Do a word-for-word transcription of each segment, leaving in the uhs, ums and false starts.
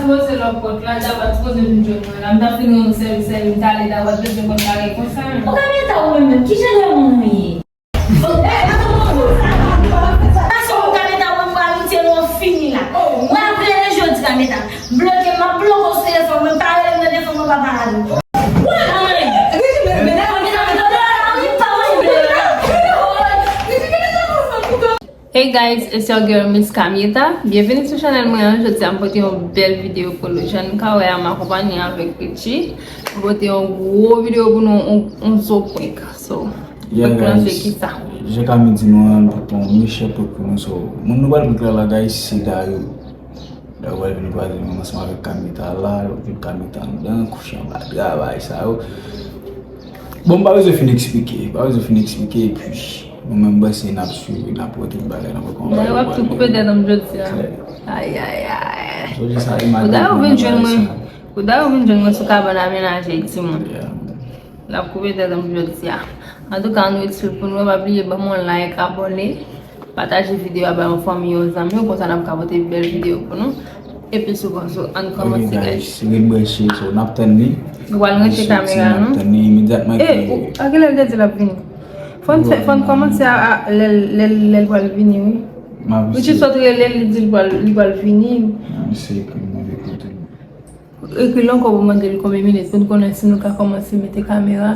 Poze lòt pòt la, Dawad sipoze vin jwenn mwen la. M ta fin rann ou sèvis, sèvis, m ta ale, Dawad bezwen konn bagay konsa. Ou ka mete ou menm menm, ki jan de moun ou ye? Paske ou ka mete ou menm, mwen amitié nou an fini la. Mwen ap rele jodi la, meta. Bloke m, m ap bloke w sou telefòn mwen, pa rele m nan telefòn mwen, pa pale avè m. Hey guys, it's your girl Miss Kamieta. Byenveni sou chanèl mwen an. Jodi a m pote yon bèl videyo pou nou. Jan nou ka wè a, m akonpanye avèk Richie. M pote yon gwo videyo pou nou, yon, yon zo prank. So, yeah, nou pral jwe guys. Kisa? Jan Kami di nou an, m pote yon mechè prank pou nou. So, moun nou pral prank la la, guys, se Dayo. Lè w pral vin kwaze nou ansanm avèk Kamita la, yo vin Kamita anndan, kouche anba dra, bagay sa yo. Bon, m pa bezwen fin eksplike, pa bezwen fin eksplike, epi nou menm panse n ap swiv, n ap wè tout bagay, n ap wè kòman bagay yo pral dewoule. Dayè w ap tou koupe tèt an m jodi a. Klè. Ay, ay, ay. Jodi sa, e maten pou nou bagay sa. Pou Dayè w vin jwenn mwen sou kabann a menaje timoun. Yeah. L ap koupe tèt an m jodi a. Antouka, ann ret swiv pou nou, pa bliye ban m yon like, abòne, pataje videyo a bay yon fanmi, yon zanmi w, konsa n ap ka pote bèl videyo pou nou. Epi sou konso, ann kòmanse, guys. Ok, guys, ret branche, so, n ap tann li. Nou pral ranche kamera nou. N ap tann li imedyatman ke... Eh, ou, a kilè l te di l ap vini? Fò n fè, fò n kòmanse a, a, lè l, lè l, lè l pral vini, wi. Richie sot rele l, li di l pral, li pral vini. M ap eseye ekri move kote l. Ekri l ankò pou mande l konbyen minit pou n konnen si nou ka kòmanse mete kamera.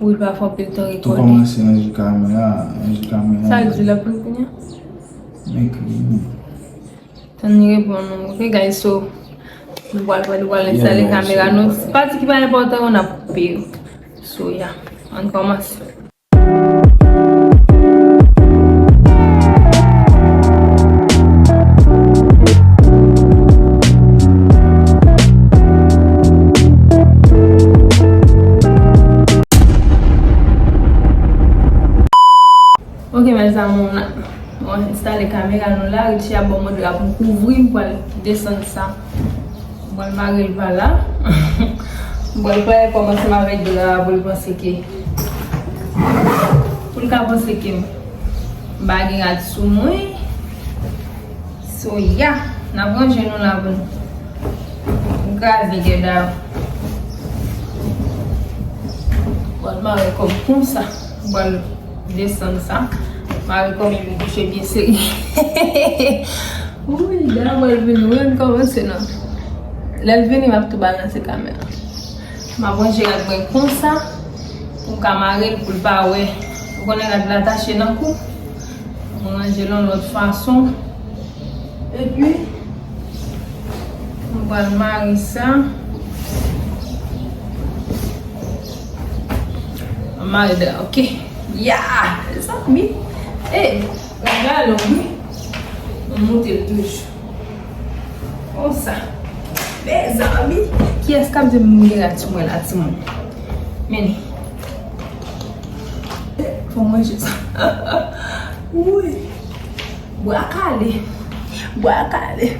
Wi, pa fè anpil tan rekòde. Tou kòmanse ranje kamera, ranje kamera. Sa l di l ap vin kounye a? M ekri wi. Tann li reponn nou. Ok, guys, so, nou pral, pral, pral enstale kamera nou. Pati ki pa enpòtan yo, n ap koupe yo. So, yeah, ann kòmanse. Ok, mes amours, nou enstale kamera nou la. Richie ap ban mwen dra pou m kouvri, m pral desann sa. M pral mare l pa la. M pral pale kòm ansanm avèk dra a pou l panse ke, pou l ka panse ke m pa gen rad sou mwen. So, yeah, n ap ranje nou la pou n kraze gèda. M pral mare kòm konsa. M pral desann sa. Mare kòm yon bouche byen sere. Wi, dayè lè l vini, wi, ann kòmanse non. Lè l vini, m ap tou balanse kamera. M ap ranje rad mwen konsa, pou m ka mare l, pou l pa wè. Ou konnen rad la tache nan kou. Mwen ranje l yon lòt fason. Epi, mwen pral mare sa. Mwen mare dra, ok. Ya! Mezanmi. Ey, rad la long, wi. Mwen moute l toujou. Konsa. Mezanmi. Kiyès k ap di m gen rad sou mwen la, timoun? Men li. Fò m ranje sa. Wi. Bwa kale. Bwa kale.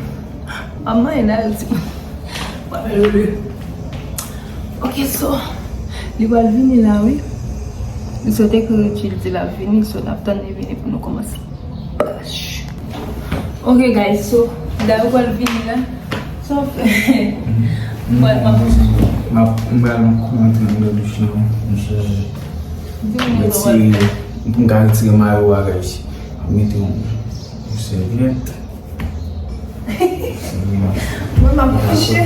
Manman e la yo ti. Bwa kale. Ok, so, li pral vini la, wi. Li sot ekri Richie, li di l ap vini, so n ap tann li vini pou nou kòmanse. Ok, guys, so, Dayè pral vini la. Sa w fè? M pral, m ap, m ap, m pral rantre anndan douch lan, wi. M chèche retire, pou m ka retire mayo a, guys. M ap mete yon, yon sèvyèt. Mwen, m ap kouche.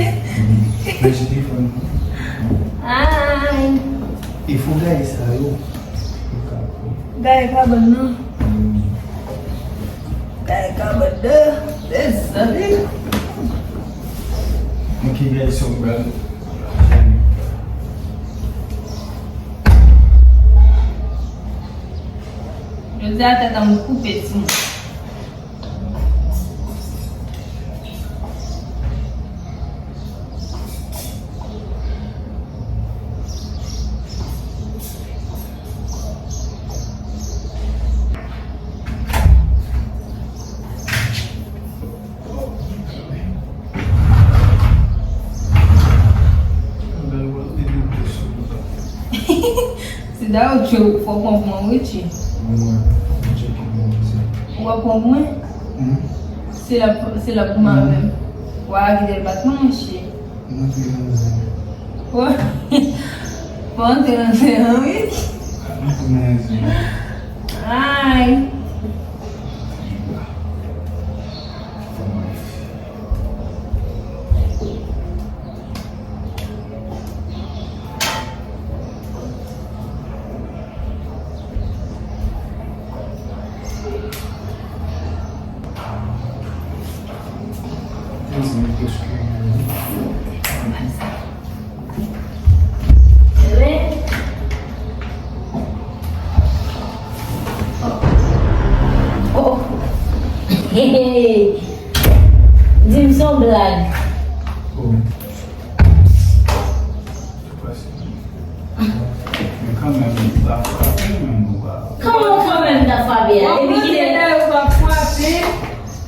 Ay. E fò gaye sa yo. Gaye kabann nan. Gaye kabann nan. Mezanmi. Ok, gaye sa yo, bal. Jodi a tèt an m koupe, timoun. Si Dayè tchwe ou, fò w pran pou mwen, Richie. Mwen, mwen tcheke mwen, se. Ou ap pran pou mwen? Hmm? Se la, se la pou mwen menm. Wa kite l bat mwen, monchè. Mwen te nan zen. Bon, te nan zen an, wi. Mwen te nan zen. Ay. Oh. Hey, hey. Di m se yon blag. Men kanmenm, m ta frape menm, ou pa. Kòman kanmenm ta frape a? Depi kilè?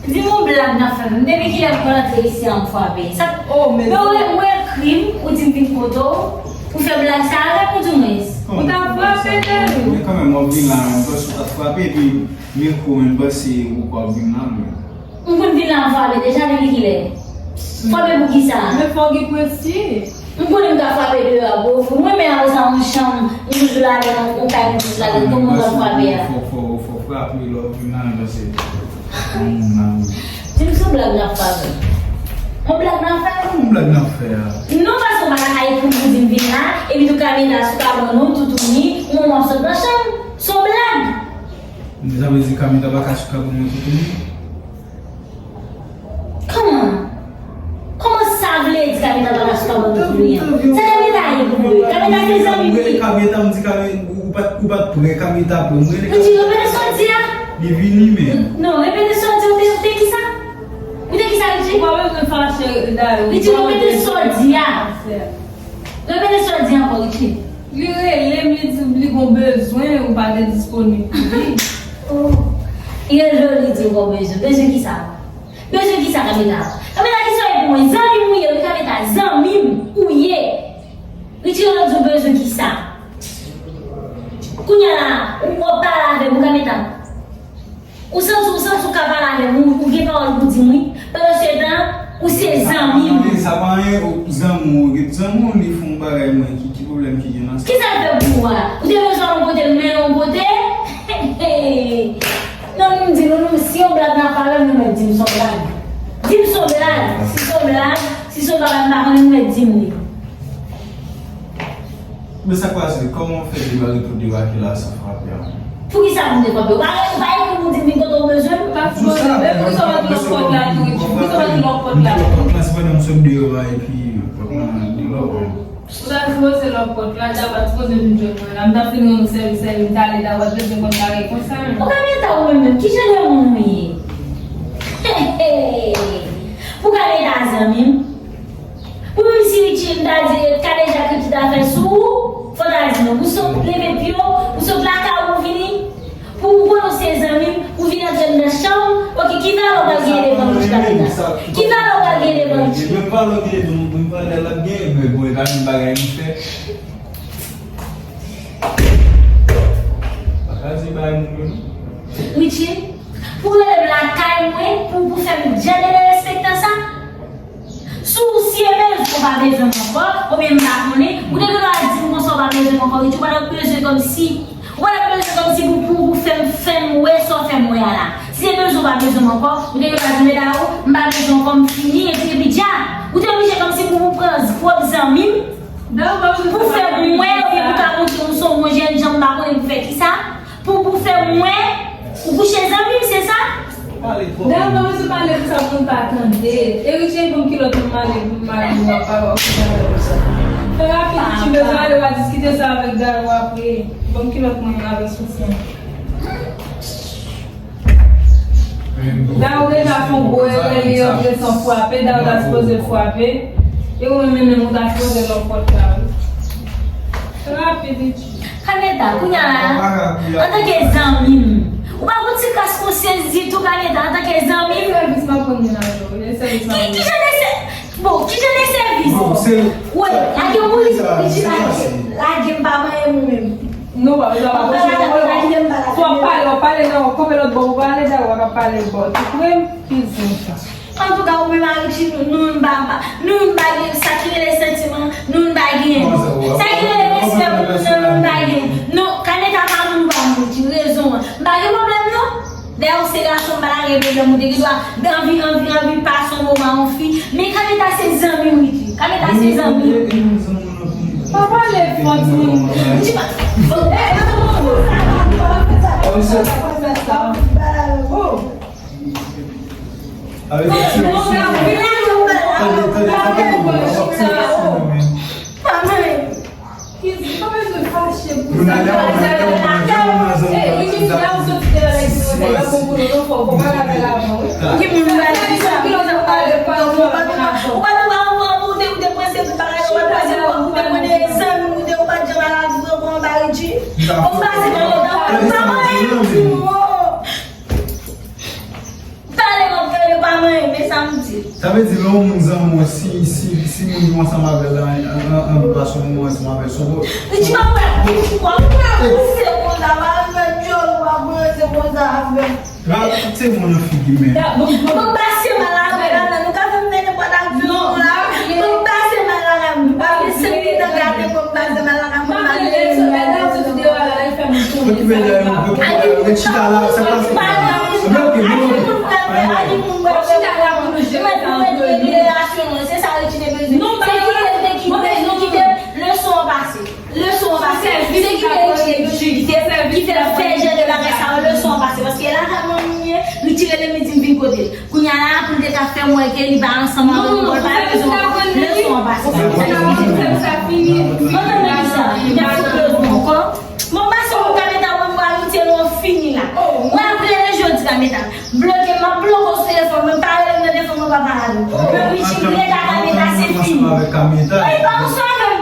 Di m yon blag nan fè m. Depi kilè m konn antre isi a m frape? Sa, oh, men ou wè, ou wè krim, ou di m vin kote w, ou fè blag sa avè m, ou di mwen. Ou ta frape tande. Men kanmenm, w ap vin la, menm, paske w ta frape, epi men kou, menm, paske ou pa vin la, men. M konn vin la, m frape deja depi kilè? Frape pou kisa? Men fò w gen prensip. M konnen m ka frape deyò a, bro. M renmen apre sa yon chanm, m toujou ladan yon kay, m toujou ladan. Kòman m pral frape a? Fò, fò, fò frape lè w vin la, paske yon moun la. Di m se yon blag n ap fè avè m. Yon blag n ap fè? Yon blag n ap fè a. Non, paske w pa ka ekri m pou di m vin la, epi tou kamera sou ka ban nou toutouni, ou menm w ap sot nan chanm. Se yon blag. Sa vle di kamera pa ka sou ka ban mwen toutouni? Kòman? Kòman sa vle di kamera pa ka sou ka ban nou toutouni an? Sa kamera ye pou mwen? Kamera se zanmi m li. Kamera, m di kamera, ou, ou pa t, ou pa t prè, kamera prè. Mwen rele kamera. Li repete sa w di a? Li vini, men. Non, repete sa w di, ou te, ou te kisa? Ou te kisa, Richie? Ou pa bezwen fache, Richie, repete sa w di a. Repete sa w di ankò, Richie. Li rele m, li di m li gon bezwen, ou pa te disponib pou li. Oh. Li rele w, li di w gon bezwen. Bezwen kisa? Bezwen kisa, Kameta? Kameta, kisa w ye pou mwen? Zanmi m ou ye, wi, Kameta. Zanmi m ou ye. Richie, ou di w bezwen kisa? Kounye a la, ou, w ap pale avè m, Kameta. Ou santi, ou santi ou ka pale avè m, ou, ou gen pawòl pou di m, wi. Pandan se tan, ou se zanmi m. Sa pa anyen, sa pa anyen, ou zanmi w, ou gen zanmi w, li fè yon bagay, mwen, ki, ki pwoblèm ki gen nan sa? Kisa l fè pou ou a? Ou te bezwen yon kote, l mennen yon kote? Non, nou di nou, nou, si yon blag n ap pale, nou mèt di m se yon blag. Di m se yon blag. Si se yon blag, si se yon bagay m pa konnen, nou mèt di m li. Men sa k pase, kòman w fè debake tou debake la san frape a? Poukisa pou m te frape? Ou pa, ou pa ekri m pou di m vin kote w bezwen m? Ou ta sipoze, men poukisa w pa tou lòk pòt la tou, Richie? Poukisa w pa tou lòk pòt la? Lòk pòt la, se pandan m sot deyò a, epi pòt la de lòk. Ou ta sipoze lòk pòt la, Dawad sipoze vin jwenn mwen la. M ta fin rann ou sèvis, sèvis, m ta ale, Dawad bezwen konn bagay konsa, men. Ou ka mete ou menm menm, ki jan de moun ou ye? Pou ka mete a zanmi m? Pou menm si Richie m ta di, Kadeja ki ta fè sou ou, fò w ta di non. Pou sot leve pye w, pou sot lakay ou vini, pou ou konnen w se zanmi m, ou vin antre m nan chanm, oke, ki valè w pral gen devan Richie Kadeja? Ki valè w pral gen devan Richie? Menm valè w gen devan mwen, mwen valè l ap gen, men bon, e pa menm bagay nou fè. Pa ka di bagay moun yo non. Richie, pou rele m lakay mwen, pou, pou fè m jan de derespektan sa? Si w, si e bezwen w pa bezwen m ankò, oubyen m pa konnen, ou te gen dwa di m konsa w pa bezwen m ankò, Richie, ou pa t ap bezwen kòmsi, ou pa t ap bezwen kòmsi pou, pou, pou fè m, fè m wè sa w fè m wè a la. Si e bezwen w pa bezwen m ankò, ou te gen dwa di m, Medao, m pa bezwen w ankò, m fini, epi, epi djab. Ou te oblije kòmsi pou, pou pran pwòp zanmi m, pou fè m wè, oubyen pou ka montre m se yon bon jènjan, m pa konnen pou fè kisa. Pou, pou fè m wè ou kouche zanmi m, se sa? Dayè, m pa bezwen pale pou sa pou moun pa tande. Erike, ban m kilòt mwen, m ale, m ale, m ap pale, ou konn pale pou sa. Fè rapid, si bezwen ale, w a diskite sa avèk Dayè apre. Ban m kilòt mwen avèk soutyen. Dayè deja fè yon gwo erè, li antre san frape, Dayè ta sipoze frape. E ou menm, menm, ou ta sipoze lòk pòt la, wi. Fè rapid, Richie. Kaneta, kounye a la, antanke zanmi m, ou pa gon ti kras konsyans ditou, Kaneta, antanke zanmi m. E sèvis m ap rann menaj ou, e sèvis m ap rann. Ki, ki jan de sè-, bon, ki jan de sèvis? Bon, se, wè, lage yon moun, Richie, lage, lage m pa manyen m ou menm. Non, pa bezwen aproche m, fò w pale, w ap pale nan, kanpe lòt bò, ou pale, Dayè, w ap pale bò, tou pre m, ki zen sa. Antouka, ou menm a Richie, nou, nou, nou pa, pa, nou, nou pa gen sa ki rele santiman, nou, nou pa gen. Sa ki rele respè pou nou, nou, nou pa gen. Non, Kameta pa moun pa moun, Richie, rezon an. M pa gen pwoblèm, non. Dayè, ou se gason, m pa ta gen pwoblèm, ou te gen dwa anvi, anvi, anvi pase yon moman yon fi. Men Kameta se zanmi w, Richie. Kameta se zanmi w. Pa pale fò, timoun. Richie, pa, fò, eh, pa fè sa. Avèk ti yo. Tande, tande, tande, tande. Manman. Kids, pa bezwen fache pou sa. Eh, Richie, si la ou soti de la, la, ou pa konprann, non, fò, fò pa lave lavan, wi. Ki moun ba li sa? Ou pa, ou pa, ou pa, ou pa, ou te, ou te panse pou bagay, ou pa panse pou, ou te konnen zanmi, ou te, ou pa janm al ak vre pou anba Richie. Ou pa se pa, ou pa, ou pa, Pale m ap gade pa mwen, men sa m di. Sa vle di, lè yon moun zanmi w, si, si, si moun yo ansanm avè l la, an, an, an, anvi pase yon moman ansanm avè l, se yon... Richie pa wè, Richie pa wè, se konsa, pa fè dyòl, ou pa wè, se konsa avè l. Ba, se moun nan figi, men. Bon, pase mal avè l la, nou ka fè m fè nenpòt aksyon la. Bon, pase mal avè l, pa gen senk ki nan gade, bon, pase mal avè l. Okipe dèyè nou, okipe dèyè nou. Ret chita la, sa pase. Okipe, okipe, okipe. Leson an pase. Se ki te Richie ki te, ki te, ki te fè jan de bagay sa yo, leson an pase. Paske la, sa mwen, Richie rele m, li di m vin kote l. Kounye a la, pou l te ka fè m wè ke li pa ansanm avè m ankò, l pa bezwen ankò. Leson an pase. Mwen menm, men kisa? M te fout leson ankò. Mwen pase yon Kameta, mwen, mwen, amitié nou an fini la. Mwen ap rele jodi Kameta. Bloke m, m ap bloke w sou telefòn mwen, pa rele m nan telefòn mwen, pa pale avè m. Mwen, Richie, rele Kameta, se fini. Mwen pa ansanm avè m.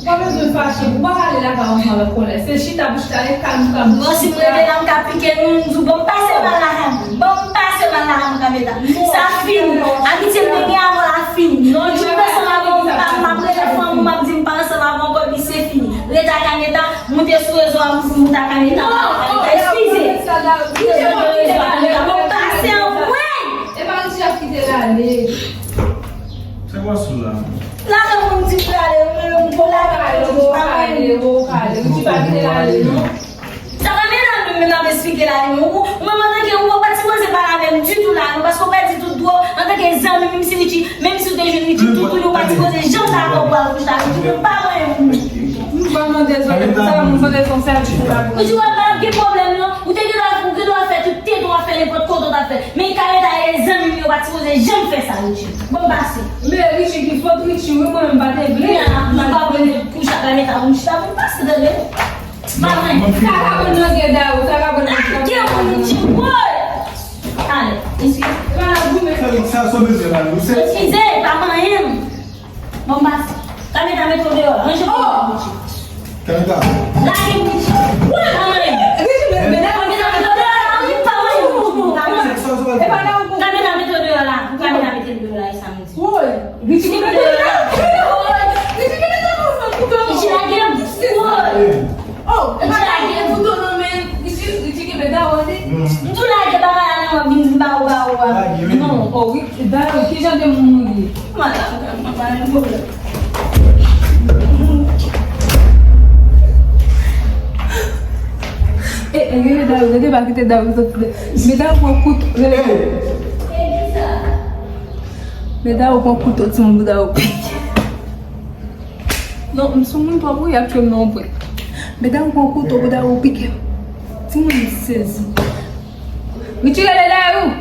Ou pa bezwen fache, ou pa ka ale lakay ou ansanm avèk kòlè. Se chita pou chita, ret kalm, kalm. Bon, si m rete la, m ka pike nou, m di w, bon, m pase mal la, bon, m pase mal la, Kameta. Sa fini. Amitye m te gen avè w la fini. Non, ou pa ansanm avè w, m pa, m ap rele fanmi w, m ap di m pa ansanm avè w ankò, epi se fini. Reta Kameta, moute sou rezo a, moute a Kameta. Eskize. Kite rezon, Kameta, bon, m pase anmwey. E pa Richie ap kite l ale. Se kwa sou la? Lakay moun di prale, mwen menm pou lakay moun di pa mwen. Ou kale, ou kale, ou di pa kite l ale, non. Sa pa menm la, menm, menm ap esplike la, non. Ou, ou menm antanke ou pa t sipoze pale avè m ditou la, non, paske ou pèdi tout dwa w antanke zanmi, menm si Richie, menm si ou te jwenn Richie tout, tout, ou pa t sipoze janm dakò pou al kouche avè Richie, menm pa mwen menm. M pa mande zòrèy pou sa, m mande son sèvis pou la. Richie, w ap pa gen pwoblèm, non. Ou te gen dwa, ou gen dwa fè tout tenten w ap fè nenpòt kote w t ap fè. Men Kameta e zanmi m yo pa t sipoze janm fè sa, Richie. Bon, pase. Men Richie ki fòt Richie, wi, mwen menm pa te vle. Kounye a, nou pa vle kouche ak Kameta, moun chita pou pase, tande. Pa mwen. Sa ka konn nan gen Dayou, sa ka konn nan gen. Gen moun Richie, woy! Ale, eskize. Sa, sa, sa bezwen la, nou se. Eskize, pa manyen m. Bon, m pase. Kameta mete w deyò la. Ranje kò w, Richie. Kameta. Lage Richie. Woy, pa manyen m. Richie, men, men, Kameta mete w deyò la, wi, pa manyen m, Richie, pa manyen m. Kameta mete w deyò la. Kameta mete l deyò la, e sa m di. Woy, Richie, Richie, Richie, Richie, lage m. Woy. Oh, e pa lage kouto nan men Richie, Richie kenbe Dayou, wi. M tou lage bagay la nan men w, vin di m ba ou, ba ou, ba ou. Non, oh, wi, Dayou, ki jan de moun ou ye? Madanm, pa gen pwoblèm. E, e, rele Dayou, rele, pa kite Dayou soti. Men Dayou pran kouto, rele. Men Dayou pran kouto, timoun, pou Dayou pike. Non, m sou moun twòp wi, y ap tchwe m nan yon pwen. Men Dayou pran kouto pou Dayou pike m. Timoun sezi. Richie rele Dayou.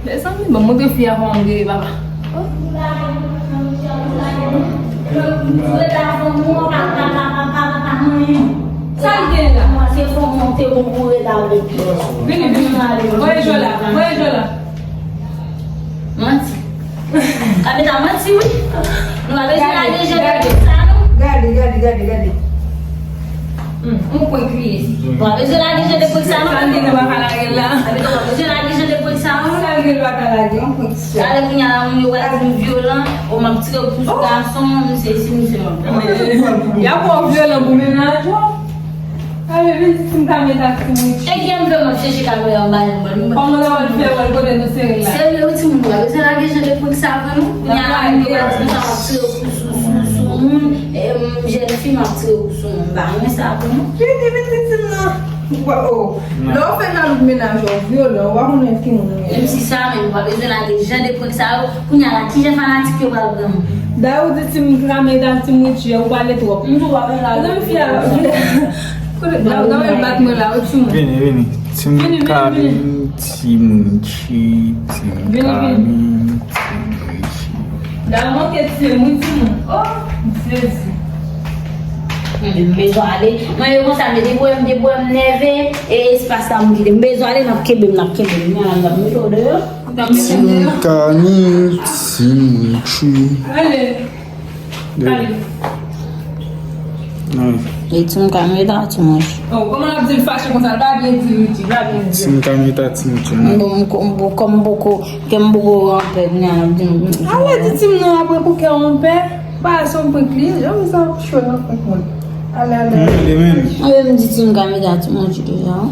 Mezanmi, ban m montre fi a kòman m rele papa. Sa l gen la? Vini, vini. Voye jò la, voye jò la. Manti. Kameta manti, wi. Nou pa bezwen lage jan de pik sa, non. Gade, gade, gade, gade. Hmm, yon pwen kriye. Nou pa bezwen lage jan de pik sa, non. Sa l gen, nou pa ka lage l la. Kameta, nou pa bezwen lage jan de pik sa, non. Sa l gen, nou pa ka lage, yon pwen kriye. Talè kounye a la, moun yo pral di m vyolan, o m ap tire pou sou gason, m se si, m se non. Y ap wè w vyolan pou mennaj ou. Kale, vin di si m ka met ak Ti Mouchi. E kiyè m fè m ap chèche kamera anba yon ban. Kòman w ta pral fè wè l kote nou sere la? Serye wi, timoun, nou pa bezwen lage jan de prank sa vre non. Kounya la moun yo pral di konsa m ap tire kou sou, sou, sou moun. E, m, jèn fi m ap tire kou sou moun. M pa renmen sa vre non. Vini, vin di ti m nan. Ou pa, oh. Lè w fè jalou pou mennaj ou, w vyolan, ou pa konnen ki moun ou ye. Menm si sa, men nou pa bezwen lage jan de prank sa yo. Kounya la, kijan fanatik yo pral pran m? Dayè ou di Ti Mouchi, ou pale twòp. M tou pa pale la. Mezanmi, fi a, kote, nan, nan men bat mwen la, ou Ti Mouchi. Vini, vini. Ti Mouchi, Ti Mouchi. Dayè manke Ti Mouchi, Ti Mouchi. Oh, Jezi. M bezwen ale. Mwen yo konsa, men depi w wè m, depi w wè m nève, e espas la m kite. M bezwen ale, n ap kenbe m, n ap kenbe m. N ap mete w deyò. Ti Mouchi, Ti Mouchi. Ale. Nan. E Ti Mouchi, mete a Ti Mouchi. Oh, kòman l ap di l fache konsa? L pa byen di, Richie, l pa byen di. Ti Mouchi, mete a Ti Mouchi, nan. Bon, m ko-, m ko-, kòm m poko, kè m poko anpè, kounya l ap di m. Ale, di Ti Mouchi non, apre pou kè w anpè. Ba, se yon prank li ye, jan sa cho nan prank mwen. Ale, ale. Mwen, demen. Mwen menm di Ti Mouchi ka mete a Ti Mouchi deja, wi.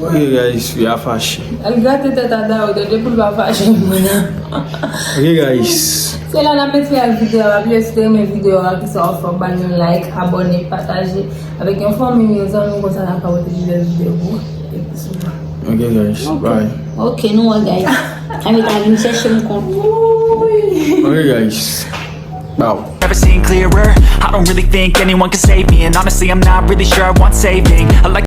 Ok, guys, fi a fache. Al grate tèt a Dayo, tande pou l pa fache mwen. Ok, guys. Se la n ap met fin ak videyo a. Pa bliye si w te renmen videyo a, kisa w fè, w ba n yon like, abòne, pataje avèk yon fanmi, yon zanmi, konsa n ap ka pote divès videyo pou ou. Epi sou. Ok, guys. Bye. Ok, nou wè, guys. Anita vin chèche m kont. Ok, guys. Bow. Never seen clearer. I don't really think anyone can save me, and honestly, I'm not really sure I want saving. I like